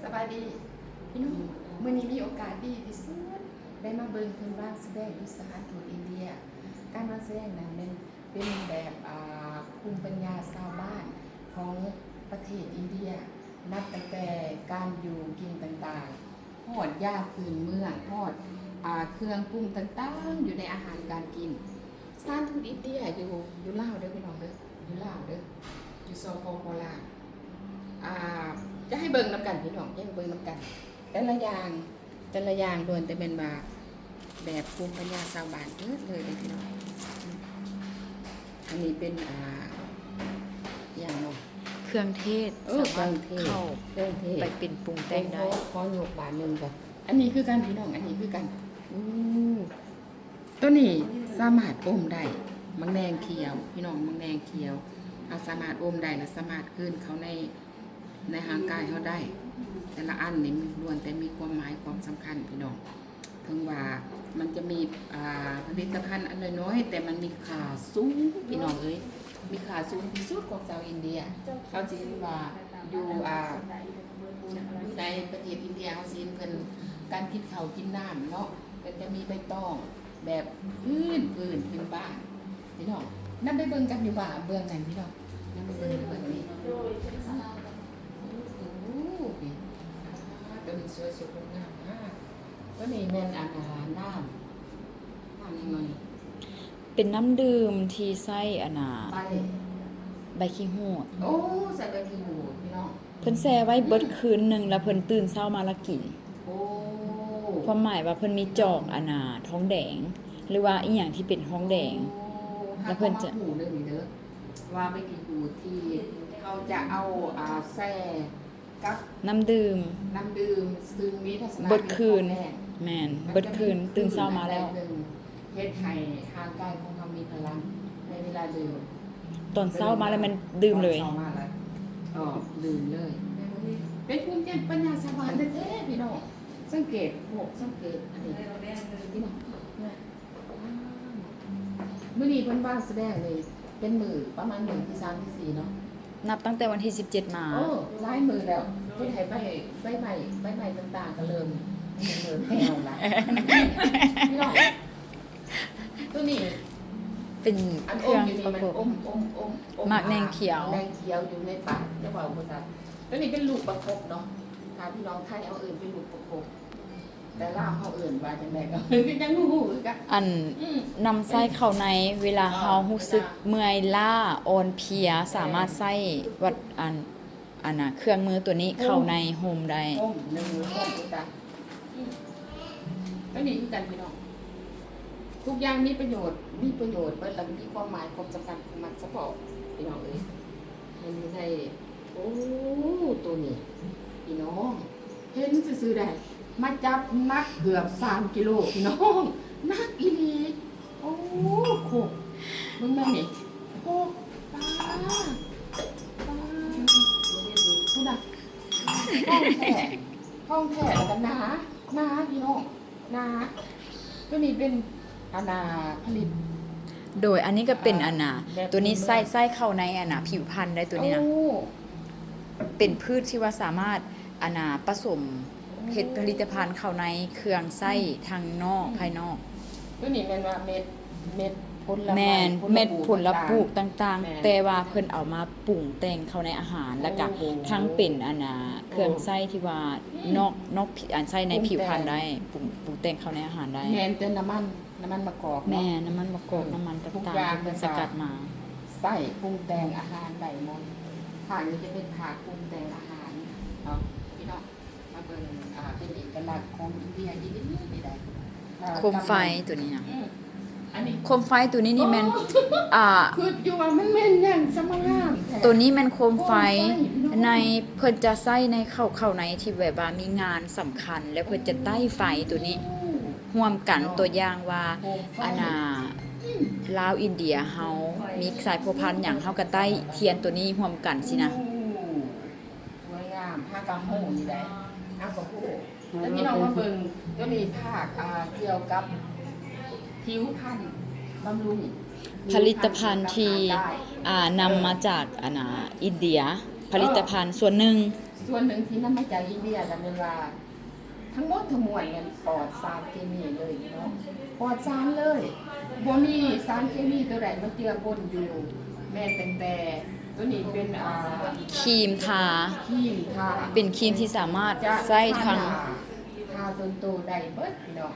ສະບາຍດີພີ່ນ້ອງ, ມື້ນີ້ມີໂອກາດດີທີ່ສຸດ ໄດ້ມາເບິ່ງເພິ່ນວາງສະແດງຢູ່ສະຖານທູດອິນເດຍ. ການວາງສະແດງນັ້ນແມ່ນເປັນແບບ ອ່າ ພູມປັນຍາຊາວບ້ານຂອງປະເທດອິນເດຍ, ນັບຕັ້ງແຕ່ການຢູ່ກິນຕ່າງໆ ຮອດຢາພື້ນເມືອງ, ຮອດ ອ່າ ເຄື່ອງປຸງຕ່າງໆ ຢູ່ໃນອາຫານການກິນ. ສະຖານທູດອິນເດຍຢູ່ ຢູ່ລາວເດີພີ່ນ້ອງເດີ, ຢູ່ລາວເດີ, ຢູ່ ສປປ ລາວ. ອ່າ ຈະໃຫ້ເບິ່ງນຳກັນພີ່ນ້ອງ, ຈະໃຫ້ເບິ່ງນຳກັນ. ແຕ່ລະຢ່າງ ແຕ່ລະຢ່າງລ້ວນແຕ່ແມ່ນວ່າແບບພູມປັນຍາຊາວບ້ານເບິດເລີຍເດ້ພີ່ນ້ອງ. ອັນນີ້ເປັນ ອ່າ ຫຍັງເນາະ? ເຄື່ອງເທດ ເອີ ເຄື່ອງເທດ ສາມາດເຂົ້າ ເຄື່ອງເທດ ໄປເປັນປຸງແຕ່ງໄດ້. ຂໍ ຂໍຍົກບາດໜຶ່ງກ່ອນ. ອັນນີ້ຄືກັນພີ່ນ້ອງ, ອັນນີ້ຄືກັນ. ໂອ້ ໂຕນີ້ສາມາດອົມໄດ້, ໝາກແໜ່ງຂຽວພີ່ນ້ອງ, ໝາກແໜ່ງຂຽວ ເຮົາສາມາດອົມໄດ້ ແລະ ສາມາດກືນເຂົ້າໃນ ໃນຮ່າງກາຍເຮົາໄດ້. ແຕ່ລະອັນນີ້ມັນລ້ວນແຕ່ມີຄວາມໝາຍຄວາມສຳຄັນພີ່ນ້ອງ. ເຖິງວ່າມັນຈະມີ ອ່າ ຜະລິດຕະພັນອັນນ້ອຍໆ ແຕ່ມັນມີຄ່າສູງພີ່ນ້ອງເອີຍ, ມີຄ່າສູງທີ່ສຸດຂອງຊາວອິນເດຍ. ເຮົາຊິເຫັນວ່າຢູ່ ອ່າ ຢູ່ໃນປະເທດອິນເດຍ ເຮົາຊິເຫັນເພິ່ນ ການກິນເຂົ້າກິນນ້ຳເນາະ, ເພິ່ນຈະມີໃບຕອງແບບພື້ນ ພື້ນ ພື້ນບ້ານ. ພີ່ນ້ອງ ນຳໄປເບິ່ງກັນຢູ່ບ້ານເບື້ອງນັ້ນພີ່ນ້ອງ, ນຳໄປເບິ່ງຢູ່ເບື້ອງນີ້. ໂອ້ ນີ້ ໂຕນີ້ສວຍສົດງົດງາມມາກ. ໂຕນີ້ແມ່ນອັນ ອາ ນ້ຳ ນ້ຳຫຍັງເນາະນີ້? ເປັນນ້ຳດື່ມທີ່ໃຊ້ອັນນ່າ ໃບ ໃບຂີ້ຫູດ. ໂອ້ ໃສ່ໃບຂີ້ຫູດພີ່ນ້ອງ. ເພິ່ນແຊ່ໄວ້ເບິດຄືນໜຶ່ງ ແລ້ວເພິ່ນຕື່ນເຊົ້າມາລະກິນ. ໂອ້ ຄວາມໝາຍວ່າເພິ່ນມີຈອກອັນນ່າທອງແດງ ຫຼືວ່າອີ່ຫຍັງທີ່ເປັນທອງແດງ. ໂອ້ ແລ້ວເພິ່ນຈະ ຫາກະຮູ້ເດີນີ້ເດີ ວ່າເປັນອີ່ຫຍັງທີ່ເຮົາຈະເອົາ ອ່າ ແຊ່ກັບນ້ຳດື່ມ ນ້ຳດື່ມ ຊຶ່ງມີລັກສະນະເປັນທອງແດງ. ແມ່ນ ເບິດຄືນ ຕື່ນເຊົ້າມາແລ້ວ ເຮັດໃຫ້ຮ່າງກາຍຂອງເຮົາມີພະລັງໃນເວລາດື່ມ. ຕອນເຊົ້າມາແລ້ວແມ່ນດື່ມເລີຍ. ຕອນເຊົ້າມາແລ້ວ ເອີ ດື່ມເລີຍ. ເປັນພູມປັນຍາຊາວບ້ານແທ້ໆ ພີ່ນ້ອງ. ສັງເກດ ພວກ ສັງເກດອັນນີ້ພີ່ນ້ອງ. ມື້ນີ້ເພິ່ນວາງສະແດງນີ້ເປັນມື້ ປະມານມື້ທີສາມ ທີສີ່ເນາະ. ນັບຕັ້ງແຕ່ວັນທີສິບເຈັດມາ. ໂອ້ ຫຼາຍມື້ແລ້ວ. ເພິ່ນໃຫ້ໃບ ໃບໄມ້ ໃບໄມ້ຕ່າງໆ ກໍເລີ່ມ ເລີ່ມແຫ້ວລະ. ພີ່ນ້ອງ ໂຕນີ້ເປັນເຄື່ອງປະກົບ ໝາກແໜ່ງຂຽວ ແໜ່ງຂຽວຢູ່ໃນປາກ ຈະເວົ້າບໍ່ຊັດ. ໂຕນີ້ເປັນລູກປະກົບເນາະ, ຖ້າພີ່ນ້ອງໄທເຮົາເອີ້ນເປັນລູກປະກົບ. ແຕ່ລາວເຮົາເອີ້ນວ່າຈັ່ງໃດກໍຍັງຮູ້ຄືກັນ. ອັນ ອືມ ນຳໃຊ້ເຂົ້າໃນ ເວລາເຮົາ ເອີ ຮູ້ສຶກເມື່ອຍລ້າອ່ອນເພຍ ສາມາດໃຊ້ວັດ ອັນ ອັນນ່າ ເຄື່ອງມືຕົວນີ້ເຂົ້າໃນໂຮມໄດ້. ໂຮມ ໃນໂຮມ ໂຮມ ອືມ ຕົວນີ້ຄືກັນພີ່ນ້ອງ. ທຸກຢ່າງມີປະໂຫຍດ ມີປະໂຫຍດເບິດ ແລ້ວກໍມີຄວາມໝາຍຄວາມສຳຄັນຂອງມັນສະເພາະພີ່ນ້ອງເອີຍ. ມັນຢູ່ໃນ ໂອ້ ໂຕນີ້ພີ່ນ້ອງ ເຫັນຊື່ໆ ໄດ້ ມາຈັບໜັກເກືອບສາມກິໂລພີ່ນ້ອງ, ໜັກອີ່ຫຼີ. ໂອ້ ໂຄກ ເບິ່ງແມ່ນີ້ ໂຄກ ປາ ປາ ພຸ້ນນະ ຂອງແທ້ ຂອງແທ້ ແລ້ວກໍໜາ ໜາພີ່ນ້ອງ ນະ ໂຕນີ້ເປັນອັນນ່າຜະລິດ. ໂດຍ ອັນນີ້ກໍເປັນ ອ່າ ອັນນ່າ ແບບ ໂຕນີ້ໃສ່ ໃສ່ເຂົ້າໃນອັນນ່າຜິວພັນໄດ້ ໂຕນີ້ນະ. ໂອ້ ເປັນພືດທີ່ວ່າສາມາດອັນນ່າປະສົມ ໂອ້ ເຮັດຜະລິດຕະພັນເຂົ້າໃນເຄື່ອງໃຊ້ ອືມ ທາງນອກ ອືມ ພາຍນອກ. ໂຕນີ້ແມ່ນວ່າເມັດ ເມັດຜົນລະໄມ້ ແມ່ນ ຜົນລະ ເມັດຜົນລະປູກຕ່າງໆ ແມ່ນ ແຕ່ວ່າເພິ່ນເອົາມາປຸງແຕ່ງເຂົ້າໃນອາຫານ ໂອ້ ແລ້ວກະທັງເປັນອັນນ່າ ໂອ້ ເຄື່ອງໃຊ້ທີ່ວ່າ ອືມ ນອກ ນອກ ອັນໃຊ້ໃນຜິວພັນໄດ້ ປຸງແຕ່ງ ປຸງ ປຸງແຕ່ງເຂົ້າໃນອາຫານໄດ້. ແມ່ນແຕ່ນ້ຳມັນ ນ້ຳມັນມະກອກເນາະ ແມ່ນ ນ້ຳມັນມະກອກ ອືມ ນ້ຳມັນຕ່າງໆ ທີ່ເພິ່ນສະກັດມາ ໃຊ້ປຸງແຕ່ງອາຫານໄດ້ໝົດ. ພາກນີ້ຈະເປັນພາກປຸງແຕ່ງອາຫານເນາະ ພີ່ນ້ອງ. ມາເບິ່ງ ອ່າ ເປັນເອກະລັກຂອງອິນເດຍອີ່ຫຼີນີ້ໄດ໋ ອ່າ ໂຄມໄຟຕົວນີ້ນະ ອືມ ອັນນີ້ ໂຄມໄຟຕົວນີ້ນີ້ແມ່ນ ໂອ້ ອ່າ ຄິດຢູ່ວ່າມັນແມ່ນຫຍັງ ສະມາງາມແທ້. ຕົວນີ້ແມ່ນໂຄມໄຟ ໂຄມໄຟ ໃນ ເພິ່ນຈະໃຊ້ໃນເຂົ້າ ເຂົ້າໃນທີ່ແບບວ່າມີງານສຳຄັນ ແລ້ວເພິ່ນຈະໄຕ້ໄຟຕົວນີ້ ໂອ້ ຮ່ວມກັນ ເນາະ ຕົວຢ່າງວ່າ ໂຄມໄຟ ອັນນ່າ ອືມ ລາວອິນເດຍເຮົາມີສາຍພົວພັນຫຍັງ ເຮົາກໍໄຕ້ທຽນຕົວນີ້ຮ່ວມກັນຊີ້ນະ. ໂອ້ ສວຍງາມ ຫາກະຮູ້ນີ້ໄດ໋ ຫາກະຮູ້. ແລ້ວພີ່ນ້ອງມາເບິ່ງຕົວນີ້ ພາກ ອ່າ ກ່ຽວກັບຜິວພັນ ບຳລຸງ ຜະລິດຕະພັນທີ່ ອ່າ ນຳມາຈາກ ອັນນ່າ ອິນເດຍ ຜະລິດຕະພັນ ເອີ ສ່ວນໜຶ່ງ ສ່ວນໜຶ່ງທີ່ນຳມາຈາກອິນເດຍ ລະແມ່ນວ່າທັງໝົດທັງມວນແມ່ນປອດສານເຄມີເລີຍເນາະ ປອດສານເລີຍ ບໍ່ມີສານເຄມີຕົວໃດມາເຈືອປົນຢູ່ ແມ່ນຕັ້ງແຕ່ ຕົວນີ້ເປັນ ອ່າ ຄຣີມທາ ຄຣີມທາ ເປັນຄຣີມທີ່ສາມາດໃຊ້ທັງ ທາຕົນໂຕໄດ້ເບິດເນາະ.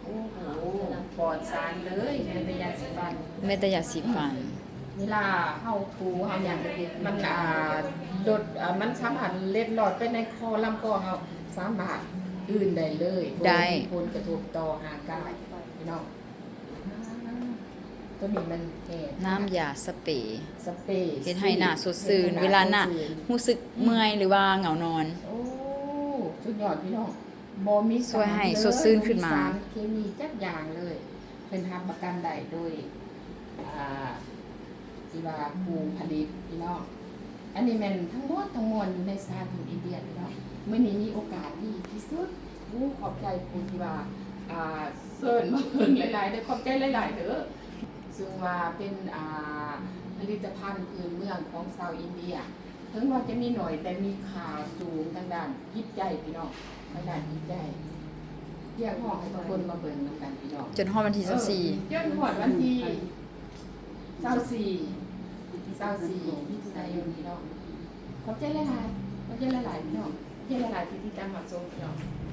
ໂອ້ໂຫ ປອດສານເລີຍ ແມ່ນແຕ່ຢາສີຟັນ ແມ່ນແຕ່ຢາສີຟັນ. ເວລາເຮົາຖູເຮົາຫຍັງ ມັນ ອ່າ ລົດ ອ່າ ມັນສາມາດເລັດລອດໄປໃນຄໍລຳຄໍເຮົາ ສາມາດອື່ນໄດ້ເລີຍ ບໍ່ມີຜົນກະທົບຕໍ່ຮ່າງກາຍ ພີ່ນ້ອງ. ຕົວນີ້ມັນແກ້ ນ້ຳຢາສະເປ ສະເປ ເຮັດໃຫ້ໜ້າສົດຊື່ນ ເວລາໜ້າຮູ້ສຶກເມື່ອຍ ຫຼືວ່າເຫງົານອນ. ໂອ້ ສຸດຍອດ ພີ່ນ້ອງ. ບໍ່ມີສານເລີຍ ບໍ່ມີສານເລີຍ ບໍ່ມີສານເລີຍ ຊ່ວຍໃຫ້ສົດຊື່ນຂຶ້ນມາ ບໍ່ມີສານເຄມີຈັກຢ່າງເລີຍ ເພິ່ນຮັບປະກັນໄດ້ໂດຍ ອ່າ ທີ່ວ່າຜູ້ຜະລິດ ພີ່ນ້ອງ. ອັນນີ້ແມ່ນທັງໝົດທັງມວນຢູ່ໃນສະຖານທູດອິນເດຍ ພີ່ນ້ອງ. ມື້ນີ້ມີໂອກາດດີທີ່ສຸດ ໂອ້ ຂອບໃຈຜູ້ທີ່ວ່າ ອ່າ ເຊີນມາເບິ່ງຫຼາຍໆເດີ ຂອບໃຈຫຼາຍໆເດີ ເຊິ່ງວ່າເປັນ ອ່າ ຜະລິດຕະພັນພື້ນເມືອງຂອງຊາວອິນເດຍ. ເຖິງວ່າຈະມີໜ້ອຍ ແຕ່ມີຄ່າສູງທາງດ້ານຈິດໃຈ ພີ່ນ້ອງ ທາງດ້ານຈິດໃຈ. ຮຽກຮ້ອງໃຫ້ທຸກຄົນມາເບິ່ງນຳກັນ ພີ່ນ້ອງ ຈົນຮອດວັນທີຊາວສີ່ ເອີ ຈົນຮອດວັນທີຊາວສີ່ ຊາວສີ່ ມິຖຸນາຍົນ ພີ່ນ້ອງ. ຂອບໃຈຫຼາຍໆ ຂອບໃຈຫຼາຍໆ ພີ່ນ້ອງ ຂອບໃຈຫຼາຍໆທີ່ຕິດຕາມຮັບຊົມ ພີ່ນ້ອງ.